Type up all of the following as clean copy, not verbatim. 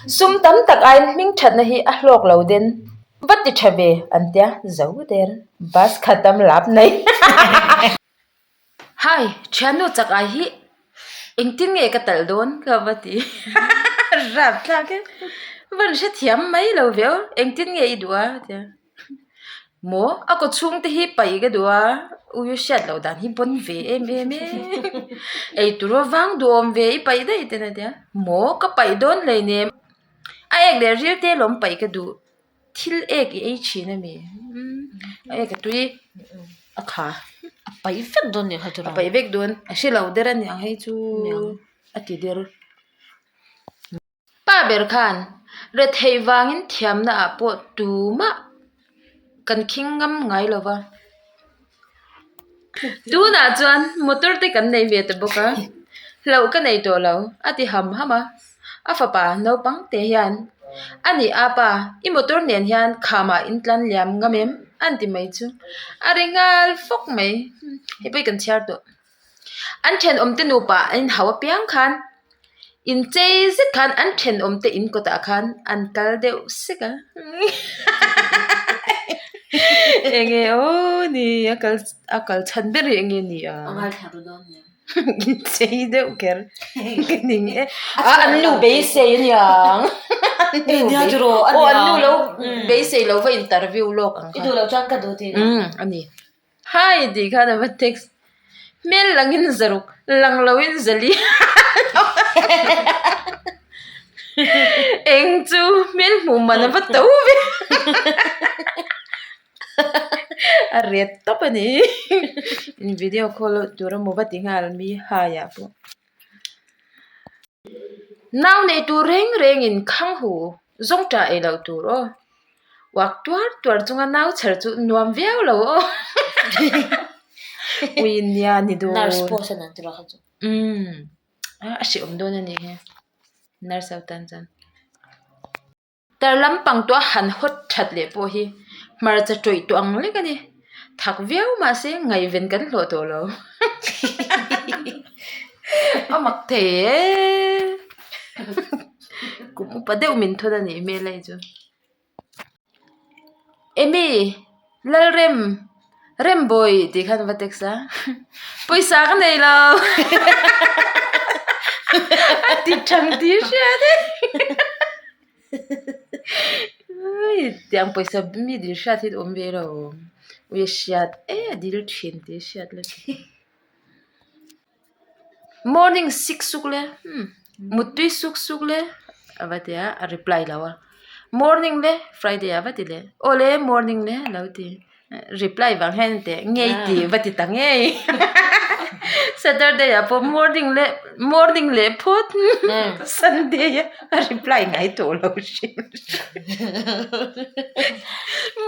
Sum tam tak aiin hming thatna hi a hlawk lo den. Va ti tha ve an tia zo der. Bus khat am lap nei. Hai, thiannu chak ai hi engtin nge ka talh dawn ka va ti. Rap thlak e. Van hrethiam mai lo ve aw, engtin nge i duh a tia. Maw a kaw chhung te hi paih ka duh a, ui hriat loh dan hi pawn ve em em e. Ei tur avang duhawm ve i paih daih ten a tia. Maw ka paih dawn hleinem. A ek leh ril te lawm paih ka duh. Thil ek i ei thin a mi? A ek a tui a kha. A paih vek dawn nih kha chu. A paih vek dawn. A hre lo der a niang hei chu a ti der. Pa ber khan retheih vangin thiamna ah pawh tumah kan khing ngam ngai lo va. Tunah chuan motor te kan nei ve ta bawk a, hlauh ka nei tawh lo a ti ham ham a. A fapa naupang te hian a ni a pa i motor nen hian khamah in tlan liam ngam em an ti mai chu a ri nghal fawk mai. Hei pawh hi kan chhiar tawh. An thenawmte nupa an inhau apiang khan inchei zet khan an thenawmte in kawtah khan an kal deuh sek a enge aw ni a kal a kal chhan ber hi enge ni a inchei deuh kher ka ning e a an nu beisei aniang aw an nu lo beisei lo va interview lawk ang kha a ni. Hi tih khan a va text. Hmel langin zaruk, lang loin zali. Eng chu hmel hmuh man a va to ve. A ret tawp a ni. In video call tur emaw va ti nghal mi hi ah pawh. Nau nei tur reng rengin khang hu zawng tah ei loh tur aw. Uak tuar tuar chunga nau chher chu nuam viau lo aw. Ui nia ni dawn. Nurse post an an ti rawh kha chu. Umm a hrehawm dawn a nih hi nurse ho tan chuan. Tar lampang tawh a han hawt that leh pawh hi hmarcha tawih tawh ang lek a ni. Thak viau mahse ngaihven kan hlawh tawh lo. A mak thei e. Kum upa deuh min thawn a nih hmel hei chu. Emi, Lalrem, Rembawi tih khan va text a, pawisa ka nei lo a ti thang tih hriat e tiang pawisa mi dil hriat hi awm ve lo ui a hriat e a dil thin tih hriat la Morning sik suk le umm muttui suk suk le a va ti a a reply lo a morning le friday ah va ti leh aw le morning le a lo ti reply vang hian teh ngei tih va ti ta ngei saturday ah pawh morning leh morning leh phawt sunday a reply ngai tawh lo hrim hrim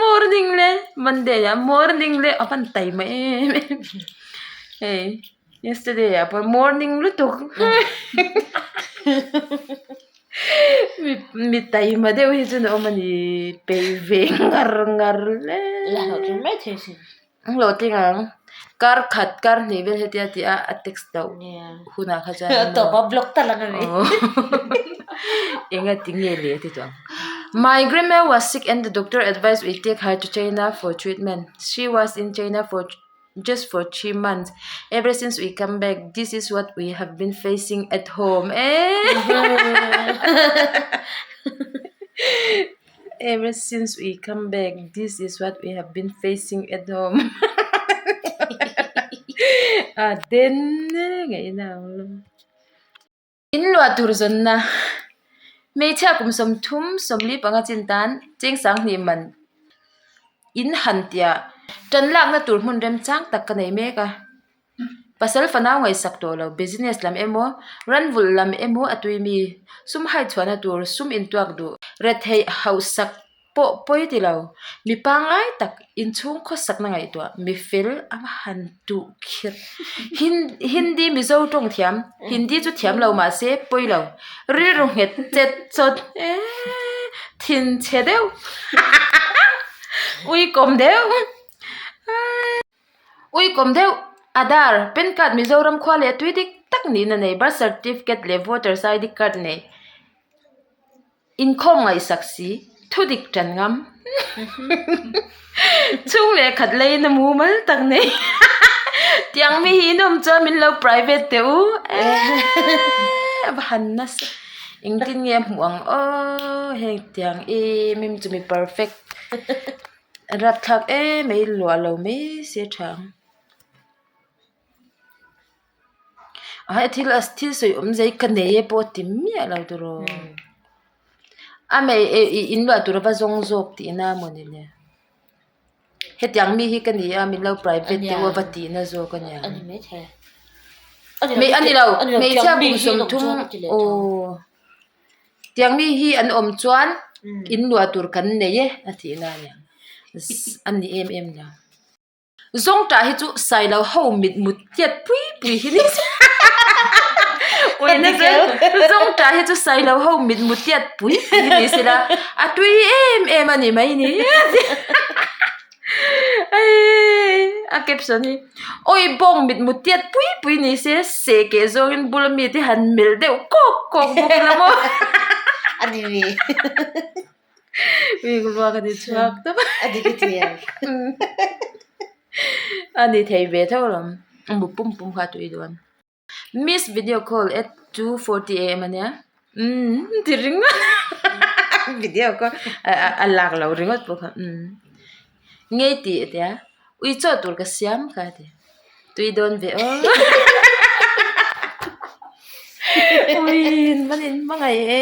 morning le monday ah morning le a van taima em em hei. Yesterday ah pawh morning lutuk mi mi taima deuh hi chu an awm a ni peih ve ngar ngar hle. La hlawhtling mai thei sin. An hlawhtling ang kar khat kar hnih vel hetia tih a a text loh hunah kha chuan A tawp a block ta lang a ni. Enga ti nge le a ti tawh ang. My grandma was sick and the doctor advised we take her to China for treatment. She was in China for just for 3 months ever since we come back this is what we have been facing at home eh ever since we come back this is what we have been facing at home a den ngaihna ang lo. In luah tur zawnna hmeichhia kum 35 45 chin tan cheng sanghnih man in han tia tan lakna tur hmun remchang tak ka nei mek a pasal fanau ngaihsak tawh lo business lam emaw ran vulh lam emaw a tui mi sum hai chhuahna tur sum intuak duh retheih hausak pawh pawi ti lo mi pangngai tak inchhung khawsakna ngaihtuah mi fel a han duh kher Hindi Mizo tawng thiam Hindi chu thiam lo mah se pawi lo rilru nghet chet chawt eee thinchhe deuh ui kawm deuh ui kawm deuh Aadhaar PAN card Mizoram khua leh tui dik tak nihna nei birth certificate leh voters I D card nei. Inkhawm ngaihsak si, thudik ṭan ngam. Chhung leh khat leiin a mumal tak nei. Tiang mi hi in awm chuan min lo private teh u. Eeii a va han nasa. Engtin nge a hmuh ang aw heng tiang em em chu mi perfect. Rapthlak em mai luah lo mai se tha ang. A thil a thil sawi awm zai ka nei e pawh a ti miah lo tur aw. A mei eh ih in luah tur a va zawng zawk tihna a mawni le. Hetiang mi hi ka ni a min lo private deuh a va tihna zawk a nia. Hmei a ni lo hmeichhia kum 30 aw tiang mi hi an awm chuan in luah tur kan nei e a tihna a nia a ni em em lo. Zawngtah hi chu Sailo ho mit mut tiat pui pui hi ni se Uina zel Zawngtah hi chu Sailo ho mit mut tiat pui pui hi ni sela a tui em em a ni mai ni A caption hi Awi bawng mit mut tiat pui pui ni se seh keh zawngin bula mite han melh deuh kawk kawk bawk ila maw A ni ve. Mi ka ruak a ni chhuak tawp a. A dik i ti em? A ni thei ve tho alawm. A bu pum pum kha a tui dawn. Miss video call at 2:40 am a nia. Umm ti ringawt. Video call a lak lo ringawt pawh kha umm. Ngei tih a tia. Ui chaw tur ka siam kha a ti. Tui dawn ve aw. Ui in man in hmangaih e.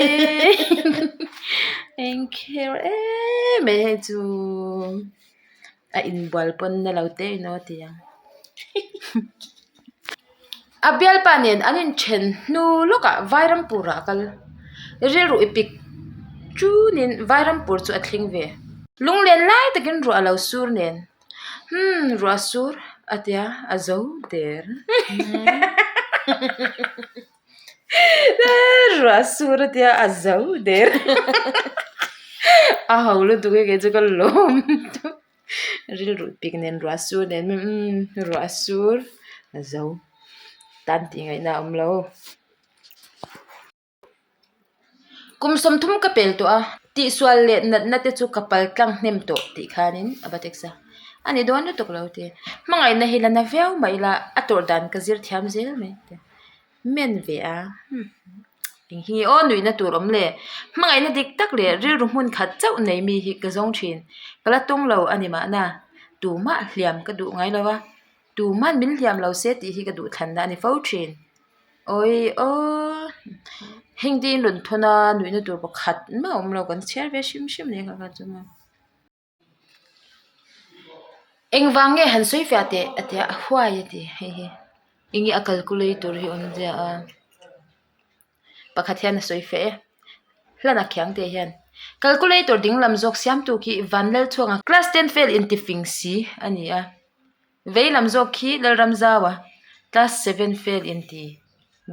Eng kher em mai hei chu a inbual pawn na lo te emaw a ti ang. A bialpa nen an inthen hnu lawkah Vairampurah a kal. Rilru i pik chunin Vairampur chu a thleng ve. Lunglen lai takin ruah a lo sur nen. Umm ruah sur a tia a zo der. Ruah sur a tia a zo der. A ho lutuk e kei chu ka lawm tawp. Rilru pik nen ruah sur nen umm ruah sur a zo tan tih ngaihna a awm lo. Kum 30 ka pel tawh a, tihsual leh natna te chu ka pal tlang hnem tawh tih khanin a va text a. A ni dawn lutuk lo ti. Hmangaihna hi la na viau mah ila a tawrh dan ka zir thiam zel mai ti. Men ve a, umm eng hi nge aw nuihna tur awm le. Hmangaihna dik tak leh rilru hmun khat chauh nei mi hi ka zawng thin. Ka la tawng lo a ni mahna tumah hliam ka duh ngai lo a, tuman min hliam lo se tih hi ka duh thlanna a ni fo thin. Awi aw heng te in rawn thawn a nuihna tur pakhat mah a awm lo kan chhiar ve hrim hrim leh nghal kha chu maw. Engvang nge han sawi fiah teh a tia a huai a ti hei hi eng nge a calculator hi awm zia a pakhat hian a sawi fiah e hlan a khiang te hian calculator ding lam zawk siamtu khi Vanlalchhuanga class ten fail intifing si a ni a. Vei lam zawk khi Lalramzaua class seven fail inti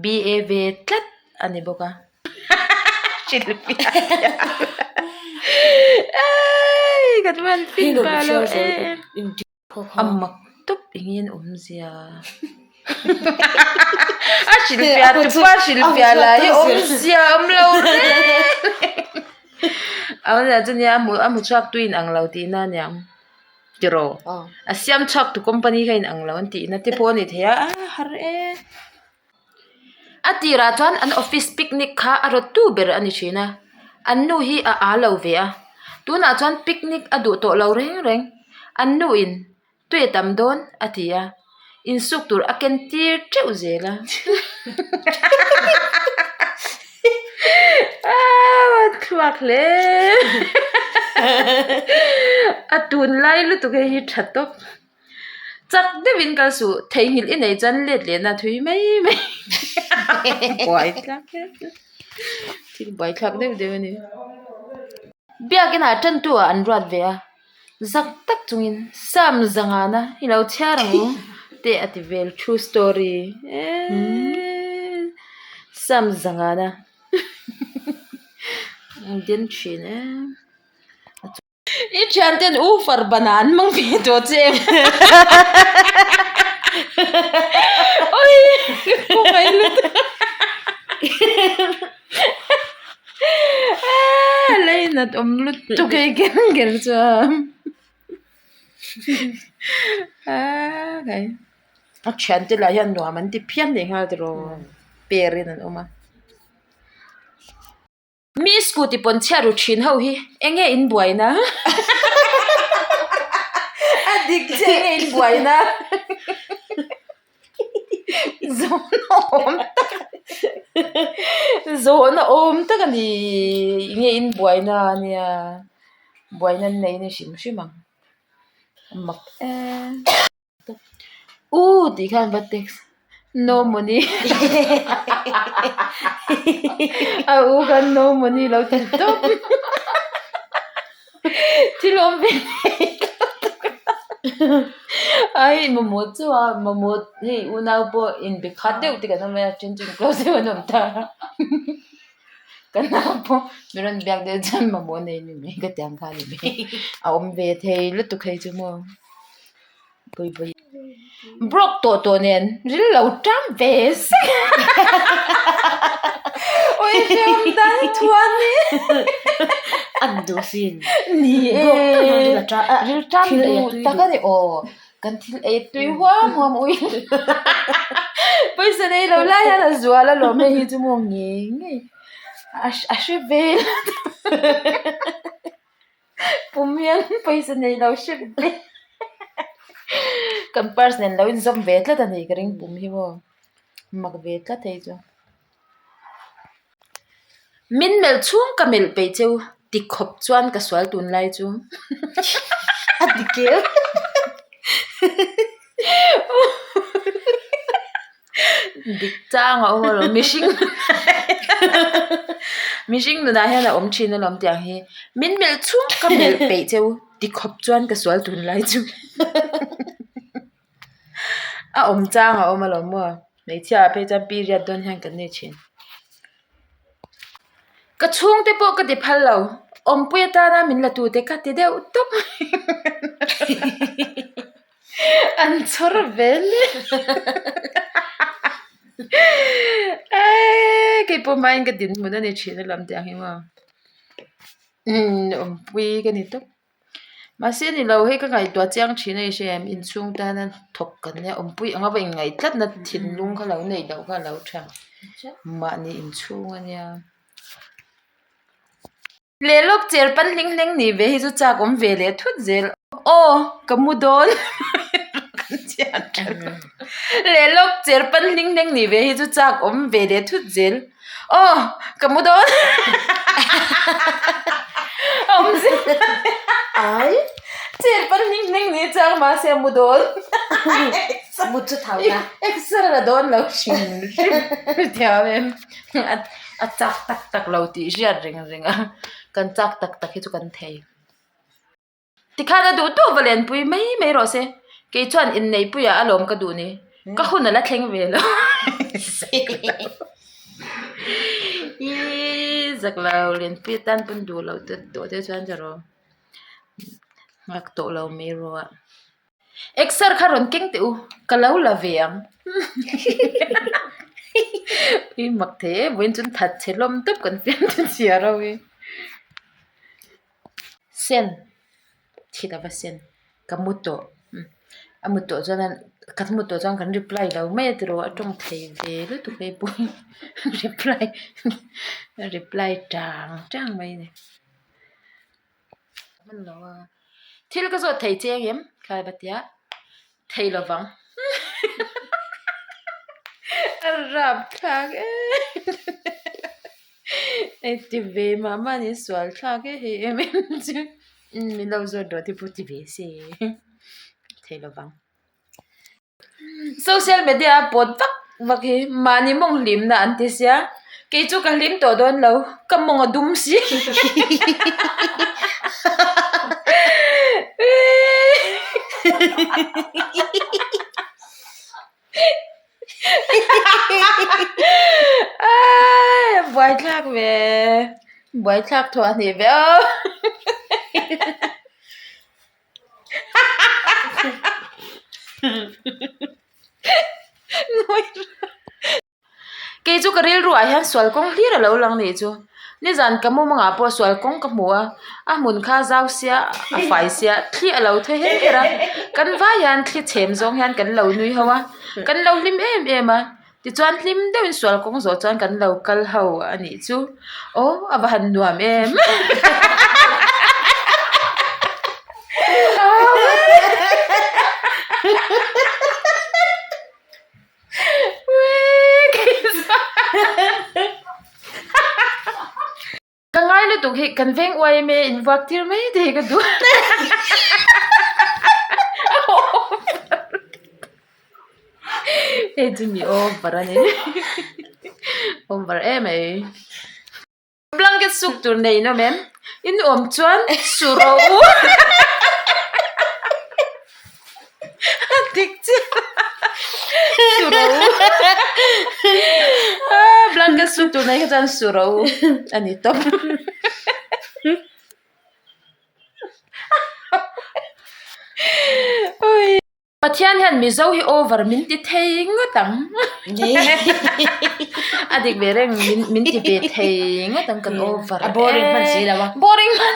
BA ve tlat a ni bawk a. Eii kan hman fin pa lo em. A mak tawp engin awmzia. A hrilhfiah tupa hrilhfiah lah hi awmzia awm lo reng. A awmzia chu nia a hmu chhuak tu in ang lo tihna a niang. Tiraw? A siam chhuak tu company kha in ang lo an tihna te pawh a ni thei a, a har e. A tirah chuan an office picnic kha a rawt tu ber a ni thin a, an nu hi a aa lo ve a, tunah chuan picnic a duh tawh lo reng reng, an nu in tui a tam dawn a ti a, insuk tur a ken tir teuh zel a. Aaa thluak hle a tunlai lutuk hei hi tha tawp chak deuhin kal suh theihnghilh i nei chuan let lehna thui mai mai buai thlak thil buai thlak deuh deuh a ni biakinah tantu ah an ruat ve a. Zak tak chungin Sam zangana i lo chhiar ang u tih a ti vel true story eeee Sam zangana den thin e i thian ten u far banah an hmang ve tawh che em awii khawngaih lutuk. Leinat awm lutuk hei ker ker chuan a thiante lah hian nuam an ti phian leh nghal tiraw per in an awm a. Mi scooty pawn chhiat ru thin ho hi eng nge in buaina a dik chiah eng nge in buaina zawhna awm tak zawhna awm tak a ni eng nge in buaina ania buaina an nei a ni hrim hrim ang a mak em. U tih khan va text no money a u khan no money lo ti tawp thil awm ve ai mamawh chu a mamawh hei unau pawh inbe khat deuh te kan awm a then chu in close deuh an awm ta ka nau pawh mi rawn biak deuh chuan mamawh nei ni mai ka ti ang kha a ni mai a awm ve thei lutuk hei chu maw. Broke tawh tawh nen ril lo tang ve sek ui hreawm dan hi thuan hi an duh sin ni e ril tang duh tak a ni aw kan thil ei tui huam huam ui pawisa nei lo lai hian a zual alawm hei hi chu maw ngei ngei a hre ve Pum hian pawisa nei lo hrep ve kan purse nen lo inzawm ve tlat a ni ka ring pum hi maw mak ve tlat hei chu. Min melh chhung ka melh peih cheu ti khawp chuan ka sual tunlai chu a ti kel. Dik chang a awm alawm mihring mihring nunah hian a awm thin alawm tih ang hi min melh chhung ka melh peih cheu ti khawp chuan ka sual tun lai chu a awm chang a awm alawm maw hmeichhia ah phei chuan period dawn hian kan nei thin ka chhungte pawh ka ti phal lo awmpui atana min la tute ka ti deuh tawp. An chhawr vel eee keipawh hmain ka dinhmun a ni thin alawm tih ang hi maw umm awmpui ka ni tawp mahse ni lo hei ka ngaihtuah chiang thin a ni hre em inchhung tana thawk kan nia awmpui anga va inngaih tlatna thinlung kha lo neih loh kha a lo tha mahni inchhung a nia. Leh lawk cher pan hling hleng nih ve hi chu chak awm ve leh thut zel. Aw ka mu dawn leh lawk cher pan hling hleng nih ve hi chu chak awm ve leh thut zel. Aw ka mu dawn awm zel ai cher pan hling hleng nih chak mahse a mu dawn mu chu thau na exer a dawn lo hrim hrim thiam em. A chak tak tak lo tih hriat reng reng a, kan chak tak tak hi chu kan thei. Tikhan a duh duh va lenpui mai mai rawh se, kei chuan inneihpuiah a lawm ka duh ni, ka hun a la thleng ve lo. Iiii zak lo lenpui atan pawn duh loh tawh te chuan ka rawh nghak tawh lo mai rawh a. Exer kha rawn keng teh u, ka lo la ve ang. I mak thei e, vawiin chuan that chhe hlawm tawp kan fiam chu chhiar ho hi. Sen, thil ava sen, ka mu tawh, a mu tawh chuan kan mu tawh chuan kan reply lo mai a tiraw a tawng thei ve lutuk hei pawh hi reply reply tang tang mai a ni. Thil ka zawt thei che ang em? Khlai va tia thei lo vang. A rap thlak em. Hei ti ve mah mah ni sual thlak e hei em em chu. Min lo zawt rawh te pawh ti ve se. Thei lo vang. Social media a pawt vak vak hi mahni mawng hlimna an ti sia kei chu ka hlim tawh dawn lo ka mawng a dum si buaithlak ve buaithlak thuah a nih ve aw. Kei chu ka rilruah hian sual kawng hlir a lo lang nih chu. Nizan ka mumangah pawh sual kawng ka hmu a, a hmun kha zau sia a fai sia thli a lo thawi her her a, kan vai hian thli chhem zawng hian kan lo nui ho a, kan lo hlim em em a, tichuan hlim deuhin sual kawng zawh chuan kan lo kal ho a nih chu, aw a va han nuam em. Ka ngai lutuk hi kan veng uaim e in vuak tir mai te hi ka duh hei chu mi over a ni over em mai. Blanket suk tur nei in awm em? In awm chuan su rawh u. A dik chiah. Su rawh u. Blanket suk tur nei kha chuan su rawh u a ni tawp. Pathian hian Mizo hi over min ti thei ngawt ang. A dik ve reng min min ti ve thei ngawt ang kan over A boring hman si lo a. Boring hman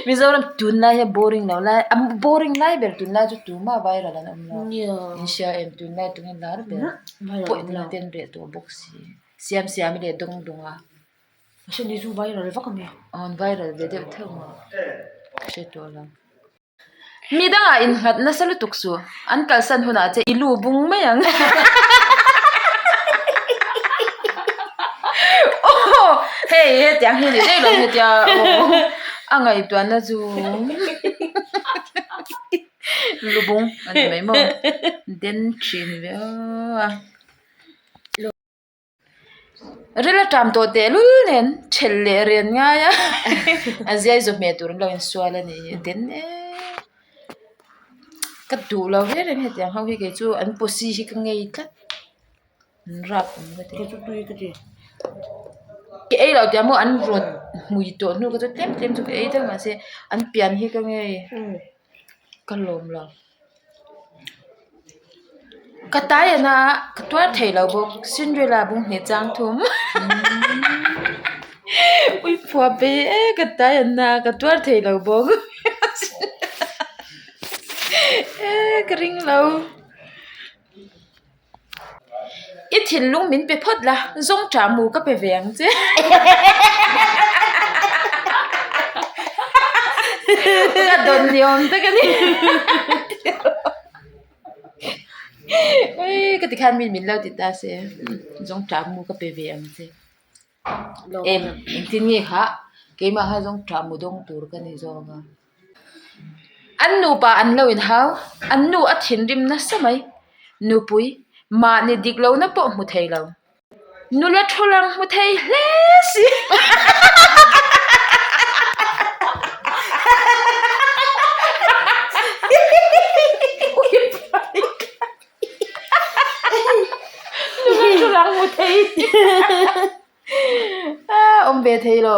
Mizoram tunlai hian boring lo lai a boring lai ber tunlai chu tumah viral an awm lo. In hria em tunlai tunge lar ber pawh in ten reh tawh bawk si. Siam siam i leh dawng dawng a. Mahse ni chu viral vak a mi. Aw an viral ve deuh theuh maw ka hre tawh lo. Mi dangah innghat nasa lutuk su, an kalsan hunah che i lu bung mai ang. Aw hei hetiang hi ni daih lo hetia aw a ngaihtuahna chu lu bung a ni mai maw den thin ve aw a. Ril a ṭam tawh tehlul nen ṭhelh leh rian ngai a a ziai zawh hmel tur an lo insual a ni hi den e ka duh lo hle reng hetiang ho hi kei chu an posi hi ka ngei tlat an rap awm ka ti ka ei loh tiang maw an rawn hmui tawh hnu kha chu tlem tlem chu ka ei deuh mahse an pian hi ka ngei ka lawm lo. Ka tai ana ka tuar thei lo bawk Cinderella bung hnih chang thum ui phuah pe e ka tai ana ka tuar thei lo bawk e ka ring lo i thinlung min pe phawt la zawng tah mu ka pe ve ang che ka dawn ni awm tak a ni ka ti khan mi min lo ti ta se zawng tah mu ka pe ve ang che em engtin nge kha keimah kha zawng tah mu dawng tur ka ni zawk a. An nupa an lo inhau, an nu a thinrim nasa mai. Nupui, mahni dik lohna pawh hmu thei lo. Nula thu lang hmu thei hle si. Nula thu lang hmu thei. Awm ve thei lo.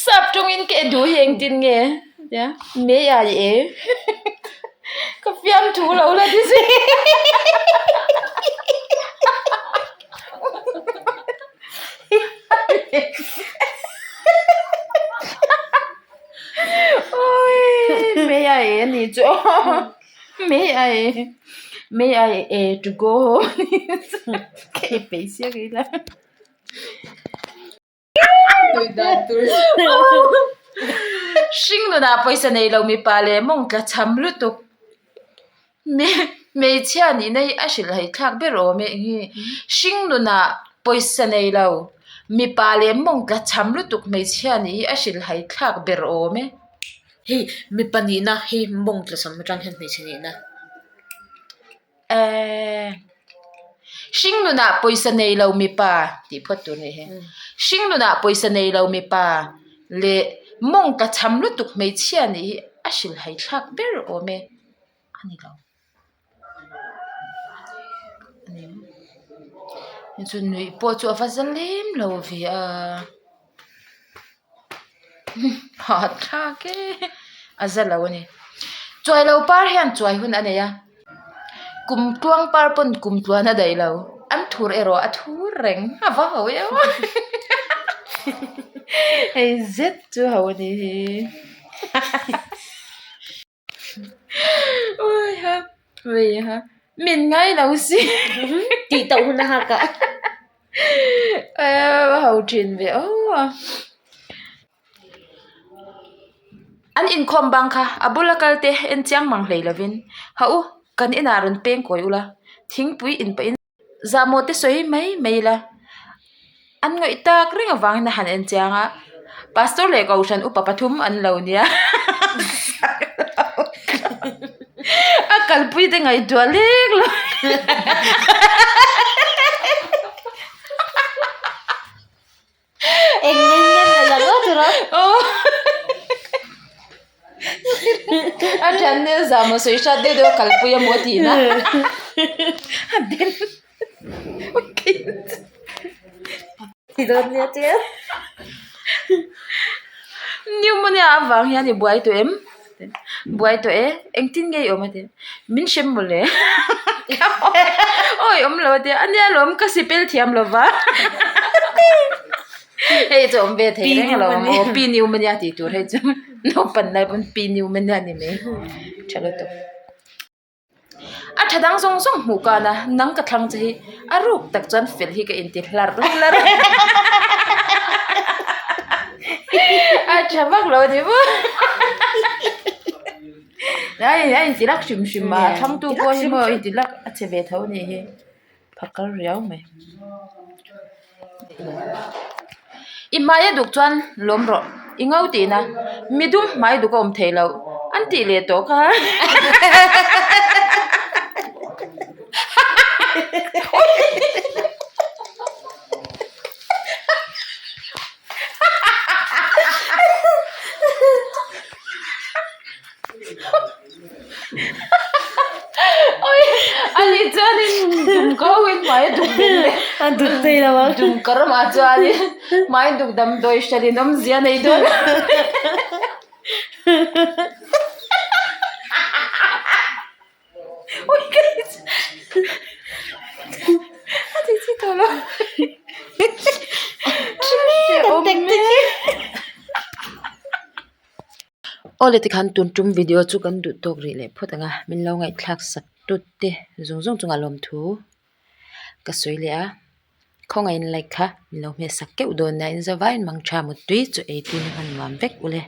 Sap tawngin ka e duh hi engtin nge tia may I e ka fiam thu lo la ti si awii may I e anih chu may I may I e to go ka e peih siak ila. Hring nunah pawisa nei lo mipa leh mawng tla cham lutuk hmeichhia nihna hi a hrilh haih thlak ber awm e eng nge hring nunah pawisa nei lo mipa leh mawng tla cham lutuk hmeichhia nih hi a hrilh haih thlak ber awm e. Hei mipa nihna hei mawng tla cham atang hian hmeichhe nihna. Ehh hring nunah pawisa nei lo mipa tih phawt tur a nih hi hring nunah pawisa nei lo mipa leh mawng tla cham lutuk hmeichhia nih hi a hrilh hai thlak ber awm e a ni lo chu nuih pawh chu a va za lem lo ve a hahthlak e a za lo a ni chuai lo par hian chuai hun a nei a kum tluang par pawn kum tluan a daih lo. thur erawh a thur reng a va ho em a hei zet chu ho a ni hi awiha awiha min ngai lo si tih tauh hun a hak a a ho thin ve aw a. An inkhawm bang kha a bula kal te en chiang mang hlei lovin ha u kan inah rawn peng kawi ula thingpui in pahin zahmawh te sawi mai mai ila an ngawih tak reng avangin a han en chiang a pastor leh kohhran upa pathum an lo nia a kalpui te ngaihtuah lek lo. Eng nen nen la lang ngawt rawh. Aw. A thian nel zah maw sawi hrat deuh deuh a kalpui a maw tih na. A den. Ti dawn nia tia. Pneumonia avang hian i buai tawh em? Buai tawh e. Engtin nge i awm a ti? Min hrem mawle. Awi awm lo a tia. Ania lawm ka sipel thiam lo va. Hei chu awm ve thei reng lo ang aw. Pneumonia tih tur hei chu. Naupan lai pawn pneumonia ni mai. Tha lutuk. A tha dang zawng zawng hmuh kan a, nang ka thlang che hi a ruk tak chuan fel hi ka inti hlar hlar a A tha vak lo a ni maw A inti lak hrim hrim a, a thlangtu pawh hi maw a inti lak a che ve tho a nih hi phakar riau mai. I hmai a duk chuan lawm rawh i ngo tihna midum hmai duk a awm thei loh an tih leh tawh kha. Ani chuanin dumka hoin hmai a duk vel leh A duk thei lo ang. Dumka ramah chuanin hmai duk damdawi hriatin awmzia nei dawn. A ti chi tawh lo. Awle tikhan tun tum video chu kan duh tawk rih leh phawt ang a, min lo ngaihthlak sak tut te zawng zawng chungah lawmthu ka sawi leh a, khawngaihin like kha min lo hmeh sak keuh dawn nia in zavaiin mang tha muttui chu ei tui na hman nuam vek ule.